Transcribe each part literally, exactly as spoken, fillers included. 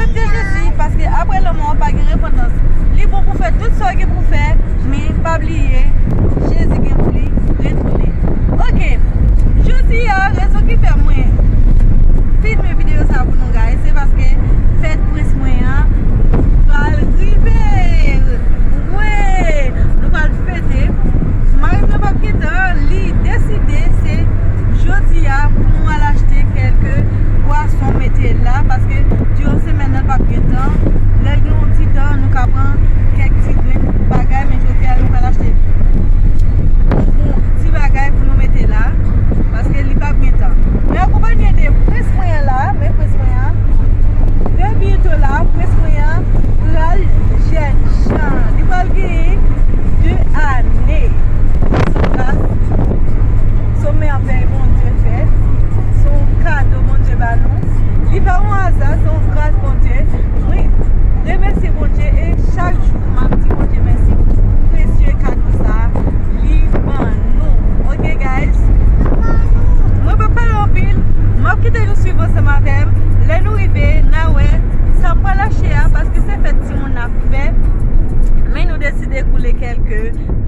Aksepte Jezi, paske apre lanmò, pa gen repantans. Li bon pou fè tout sa w gen pou fè, men pa bliye, Jezi gen pou li retounen. Ok, jodi a, rezon ki fè mwen filme videyo sa pou nou, guys, se paske fèt prens mwen an pral rive. Wi, nou pral fete. Mari mwen p ap gentan, li deside se jodi a pou nou al achte kèlke pwason mete la, paske diran semèn nan l p ap gentan. Lè l gen yon ti tan, nou ka pran kèk ti grenn bagay, men jodi a nou pral achte yon ti bagay pou nou mete la, paske li p ap gentan. Men akonpanye de prens mwen an la, men prens mwen an. De byento la, prens mwen an pral jèn jan. Li pral genyen de ane. Se yon gras, se yon mèvèy Bondye fè. Se yon kado Bondye ba nou. Li pa yon aza, se yon gras Bondye. Mwen remèsye Bondye e chak jou m ap di Bondye mèsi pou presye kado sa li ban nou. Ok, guys? Mwen p ap pale anpil. M ap kite nou swiv ansanm avè m. Lè nou rive, n a wè sa m pral achte a, paske se fèt timoun n ap fè. Men nou deside koule kèlke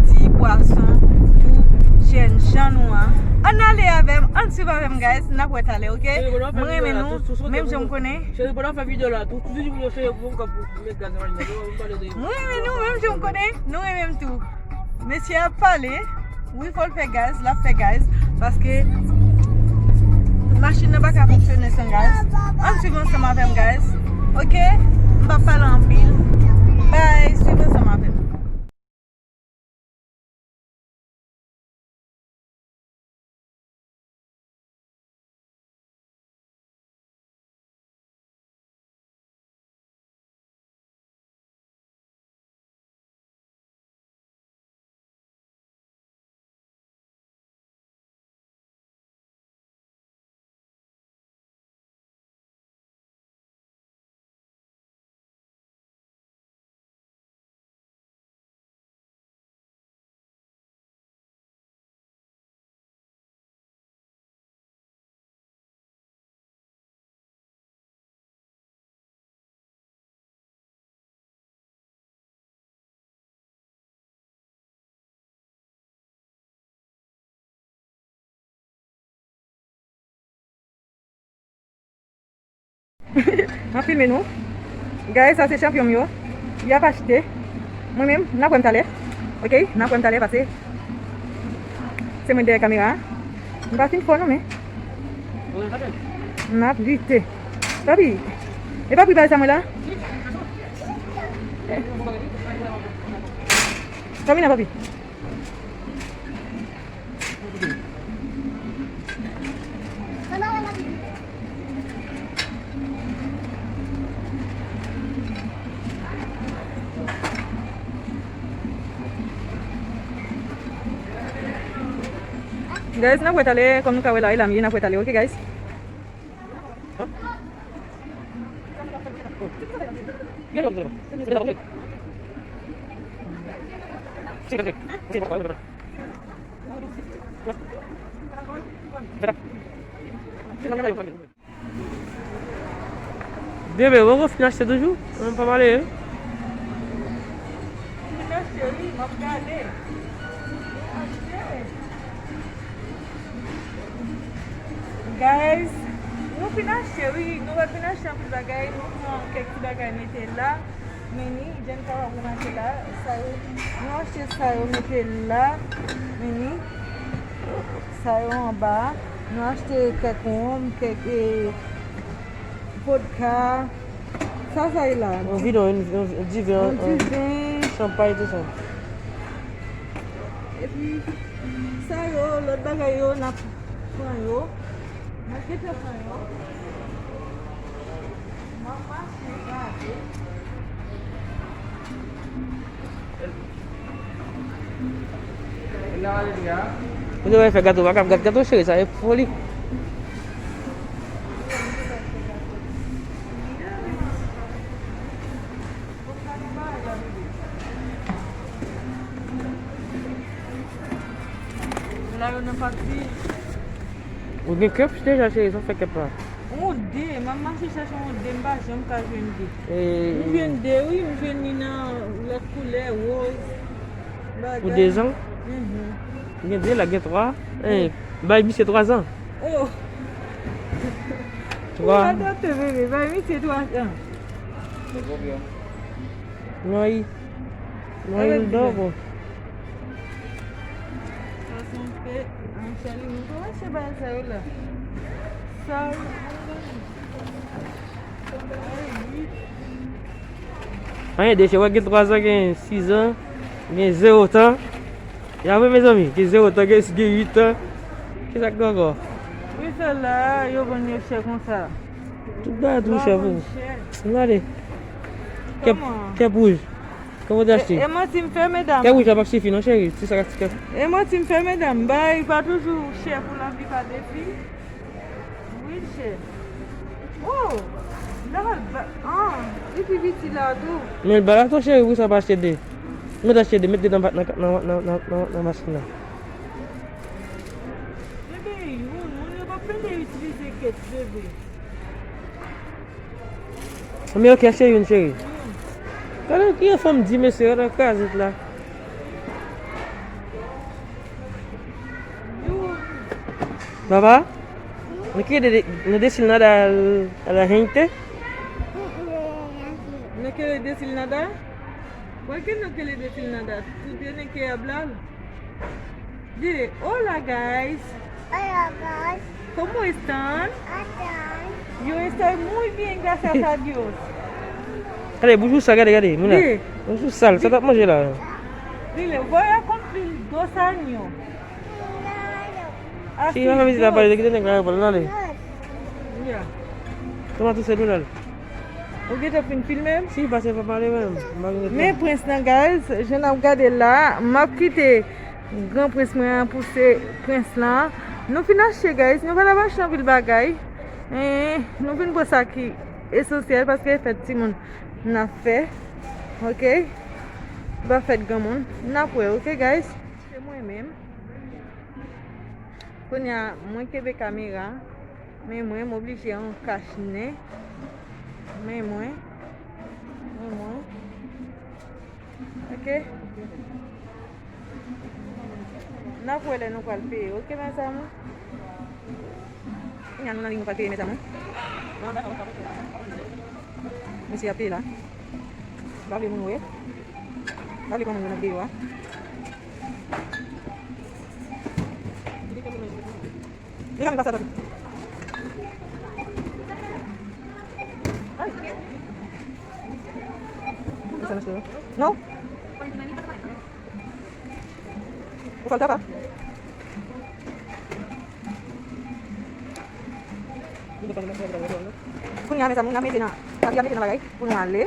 ti pwason pou jèn jan nou an. Ann ale avè m, ann swiv avè m, guys. N ap wè talè, ok? Mwen renmen nou, menm jan m konnen. Cheri, pandan w fè videyo la, tou, tou videyo, cheri, pou m ka pou met gaz nan machin nan, nou pale de. Mwen renmen nou, menm jan m konnen, nou renmen m tou. Mesye ap pale. Wi, fò l fè gaz, l ap fè gaz, paske machin nan pa ka fonksyone san gaz. Ann swiv ansanm avè m, guys. Ok? M p ap pale anpil. Bye, swiv ansanm avè m. M ap filme nou. Guys, sa se chanpyon m yo. Y ap achte. Mwen menm, n ap wè m talè. Ok, n ap wè m talè, pase. Se mwen dèyè kamera a. M pa fin fò non, men. N ap lite. Papi, e papi bay sa mwen la? Papi nan papi. Guys, n ap wè talè, kòm nou ka wè la, e la m ye, n ap wè talè, ok, guys? Bebe, ou poko fin achte toujou? Ou menm pa pale, wi. Fin achte, wi, m ap gade. Guys, nou fin achte, wi. Nou pa fin achte anpil bagay. Nou pran kèk ti bagay mete la. Men ni, jan n kapab remake la, sa yo, nou achte sa yo mete la. Men ni, sa yo anba. Nou achte kèk wonm, kèk, eh, vodka. Sa, sa ye la? Yon bidon, yon, yon diven, yon, yon diven, chanpay, tou sa. Epi, sa yo, lòt bagay yo, n ap pran yo. N ap gentan pran yo. M ap mache gade. Ou te wè fè gato, pa ka ap gad gato, cheri, sa e foli. La yo nan pati. Ou gen kèp deja, cheri, sa fè kèp la. Yon de, m ap mache chèche yon de, m pa janm ka jwenn de. M jwenn de, wi, m jwenn li nan lòt koulè, woz, bagay. Pou dezan? Mhm. Gen de la, gen twa. Eh, bay misye twazan. Oh. Twa. Ou pa dote, bebe, bay misye twazan. Noy. Noy, l dògo. Sa se yon pe, an, Charlie, mwen pa mache bay sa yo la. Sa yo, anyen deche, wè, gen twazan, gen sizan, gen zewotan. Ya vre, mezanmi, gen zewotan, gen, gen uitan. Kisa k gen ankò? Wi, sa la, yo vann yo chè konsa. Tout bagay tou chè pou ou. Gade. Kèp, kèp wouj. Kòman w te achte? E, e manti m fè, medam. Kèp wouj la p ap sifi non, cheri. Se sa k ap ti kèp. E manti m fè, medam. Bagay pa toujou chè pou laplipa de fi. Wi, chè. Oh! La, ba, ah, li pi piti la tou. Men l ba la tou, cheri, pou sa pa achte de. Mèt achte de, met de nan, nan, nan machin nan. Bebe, youn, moun yo p ap pede itilize kèt, bebe. Men ok, achte youn, cheri. Gade ki fanm di, mesye, gade kraze la. Papa, nou ki de, nou desil nada a la gente. No quiere decir nada? ¿Por qué no quiere decir nada? ¿Tú tienes que hablar? Dile, hola, guys. Hola, guys. ¿Cómo están? Están. Yo estoy muy bien, gracias a Dios. Gade, boujou sal, gade, gade, moun la. Boujou sal, sa t ap manje la. Dile, voy a cumplir dos años. Si, mwen fè vizit la, pale de kite nèg la reprann, ale. Kòman tou se nou la? Ou gentan fin filme m? Si, pase pa pale menm. Men prens lan, guys, jan n ap gade la, m ap kite gran prens mwen an pou se prens lan. Nou fin achte, guys, nou pa t ap achte anpil bagay. Eh, nou vin pran sa ki esansyèl paske e fèt timoun n ap fè. Ok? Pa fèt granmoun. N ap wè, ok, guys? Se mwen menm. Kounye a, mwen kenbe kamera, men mwen, m oblije an kach nen. Men mwen, men mwen. Ok? N ap wè lè nou pral peye, ok, mes amours? Kounye a, nou nan liy, nou pral peye, mes amours. Mesye ap peye la. M pa vle moun wè. M pa vle pran moun yo nan videyo a. Mezanmi, pase atò. Ay. Sa mache, non? Ou fè l tapa? Kounye a, mezanmi, n ap mete nan, n ap mete nan bagay pou nou ale.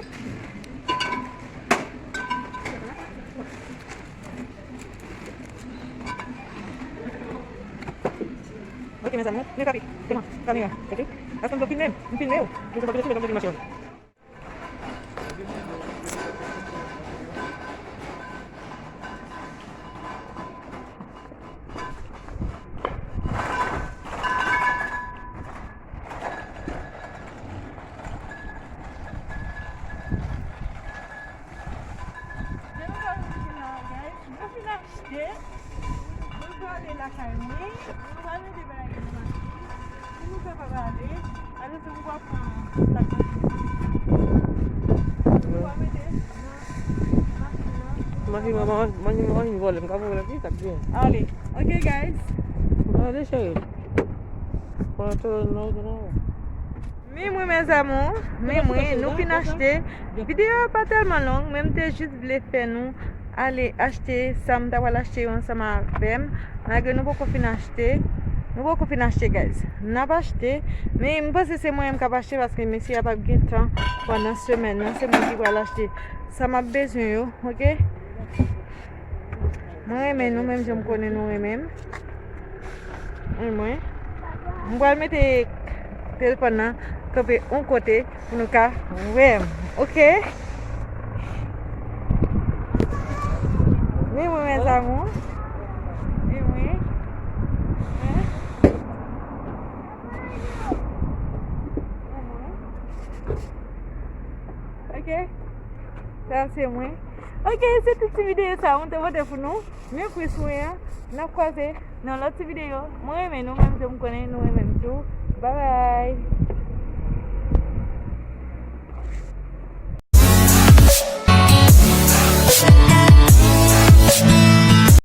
Ok, mezanmi, men papi, devan kamera, ok? Paske m filme, m filme w. Mezanmi, papi, mezanmi, mezanmi. Lè nou pral rive la, guys, nou fin achte. Nou prale lakay mwen. Nou pral mete bagay yo nan machin. Pou nou kapab ale. Alò, se pou w ap pran sa k nan machin. Pou w ap mete nan machin nan. Machin mwen, machin mwen, machin vòlè. M ka voye l, wi, sa k byen. Ale. Ok, guys. Ale, cheri. Pran tou, non, non. Men mwen, mes amours, men mwen, nou fin achte. Videyo a pa tèlman long, men m te jis vle fè nou ale achte sa m ta pral achte yo ansanm avè m. Malgre nou poko fin achte, nou poko fin achte, guys. N ap achte, men m panse se mwen menm k ap achte paske mesye a p ap gen tan pandan semèn nan. Se mwen ki pral achte sa m ap bezwen yo, ok? Mwen renmen nou menm jan m konnen nou renmen m. Anmwey. Mwen pral mete telefòn nan kanpe yon kote pou nou ka wè m. Ok? Men mwen, mes amours. Men mwen. Hein? Sa se mwen. Ok, se tout ti videyo sa mwen te pote pou nou. Men plis mwen an, n ap kwaze nan lòt ti videyo. Mwen renmen nou, menm jan m konnen nou renmen m tou. Babay.